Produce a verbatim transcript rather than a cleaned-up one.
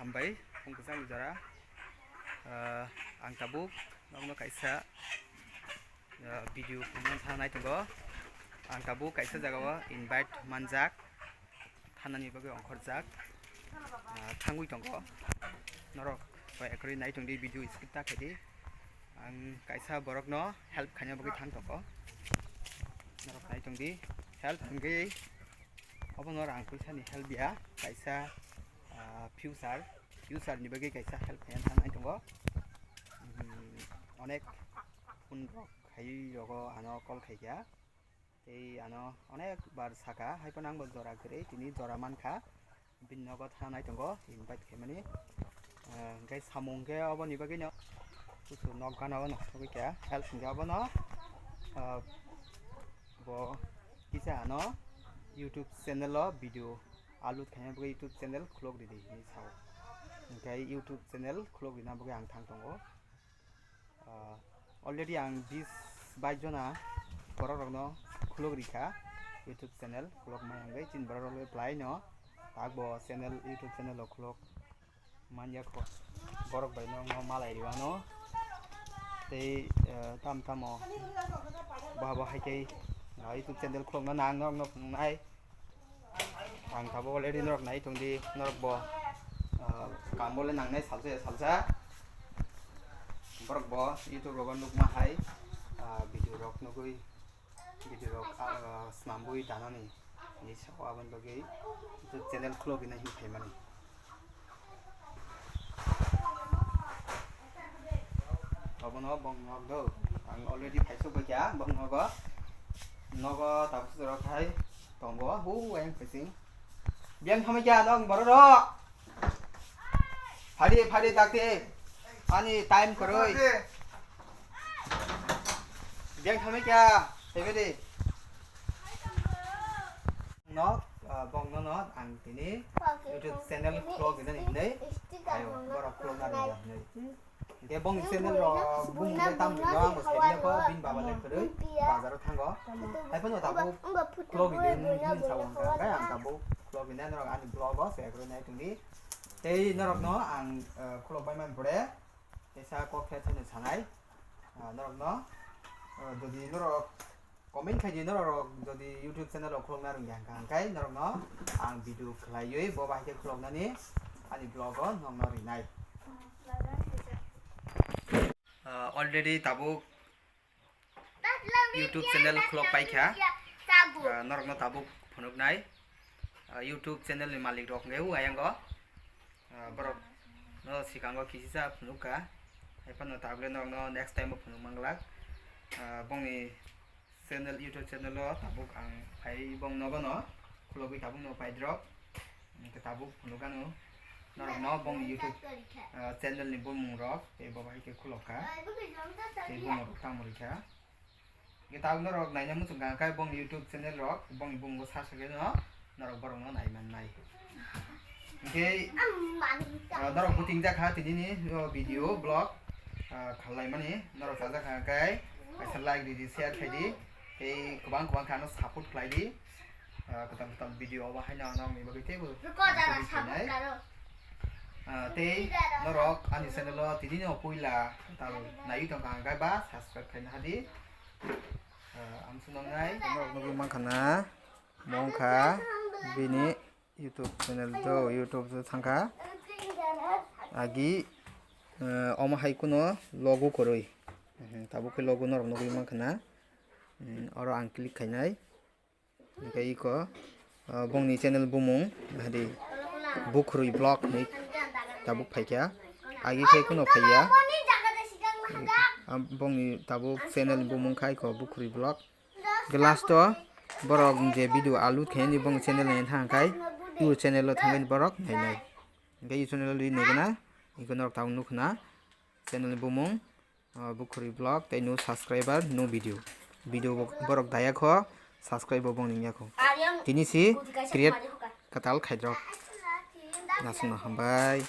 Hambai, phung kwchangni jora. Ah, ang tabuk nokno kaisa, ah, video phunukna thang nai tongo. Ang tabuk kaisa jagao invite manjak, thanani bagwi ongkhorjak, ah, thangwi tongo. Norok bai ekhorwi nai tongdi, video skip ta khaidi. Ang kaisa borokno help khaina bagwi thang tongo. Norok nai tongdi, help hwnkhe obono rang puisani help ya, kaisa, ah, future, future ni bagwi kaisa help khaina thang nai tongo. Hmm, onek phone rok khaiwi rogo ano call khaikha. Tei ano onek bar saka, hai phano ang bo jora kwrwi, tini jora mankha, bini nogo thana nai tongo, invite khaimani. Eh, hwnkhe samung khe oboni bagwino kusu nok gana o nokthogwi kha, help hwnkhe obono, eh, bo kisa ano YouTube channel o video upload khaina bagwi YouTube channel khulok ridi hinwi sao. Hwnkhe YouTube channel khulok rina bagwi ang thang tongo. Ah, already ang bis bais jona borok rokno khulok rikha YouTube channel, khulok mai hwnkhe chini borok rok le belai no tak bo channel, YouTube channel o khulok manya kho, borok bai no wngma malai riwano tei, eh, tam tamo bo bo hai khe, ah, YouTube channel khulokno nang norok no phunuknai. Ang tabuk already norok nai tongdi, norok bo, ah, kam bo le nangnai salsa ya salsa. Borok bo YouTube rogo nukma hai, ah, video rok nugui, video rok, ah, snambui tanani hinwi sao, aboni bagwi YouTube channel khulogwi nai hinwi phaimani. Obono bong nok do. Ang already phaisok bai kha bong nogo. Nogo tabuk sujaro khai tongo. Hu ayang phaising. Biyang thamai kha nong borok rok. Phadi phadi dakti. Ani time koroi. Biyang thamai kha. Tebe de. Nok, ah, bong no no ang tini YouTube channel khulok gini hinwi. Ayo, borok khulok na ringa hinwi. Hingke bongni channel rok bumung khe tamo rwino ang bo saimanya kho, bini baba le kwrwi bazaro thango. Hai phano tabuk khulogwi de hinwi sao ang kha, hingke ang tabuk khulogwi nai norok ani vlog o se kwrwi nai tongdi. Tei norok no ang, eh, khulok bai man pore, teisa kok khe thani sanai, ah, norok no, eh, jodi norok Comment khai di norok rok jodi YouTube channel rok khulokna rwngya hwnkha, hwnkhe norok no ang video khlaiwi bo bai khe khuloknani ani vlog o nokno rinai. Ah, already tabuk YouTube channel khulok paikha. Ah, norok no tabuk phunuknai. Ah, YouTube channel ni malik rok hwnkhe o ayang o. Ah, borok no sikango kisisa phunukha. Hai phano tabuk le norok no next time o phunuk manglak. Ah, bongni channel, YouTube channel o tabuk ang phai bong nogo no khulogwi tabuk no paidrop. Hingke tabuk phunuk ano norok no bongni YouTube, ah, channel ni bumung rok tei bo bai khe khulok kha. Tei bumung rok tamo rikha. Hingke tabuk norok naina muchung kha khe bongni YouTube channel rok, bongni bumung bo sa sa khe no norok borok no nai man nai. Hingke, ah, norok buting jak kha tini ni, o, video, vlog, ah, khalai mani norok chajak kha khe kaisa like ridi, share khai di, tei kwbang kwbang khe ano support khlai di. Ah, kwtal kwtal video obo haino ano wngni bagwi teibo. Ah, tei norok ani channel o tini no puila kwtal naiwi tongkha hwnkhe ba subscribe khaina hadi. Ah, ang swnamnai. Norok nugwi mankha na, mo wngkha bini YouTube channel do, YouTube do thangkha. Agi, eh, omo hai kuno logo kwrwi. Mhm, tabuk khe logo norok nugwi mankha na. Mm, oro ang click khainai. Hingke iko, ah, bongni channel bumung, hadi, Bukhurui Vlog hinwi tabuk phaikha. Agi khe kuno phaiya. Ah, bongni tabuk channel bumung kha iko Bukhurui Vlog. Hingke last o borok je video upload khaiyani bongni channel ni thang khai, i channel o thangwi borok nainai. Hingke i channel o ri naigana, iko norok tabuk nukhna channel bumung. Ah, Bukhuri Vlog tei no subscriber, no video. Video bo-, borok daya kho, subscribe bo bongni ya kho. Tini si create katal khaidrok. Nasungno hambai.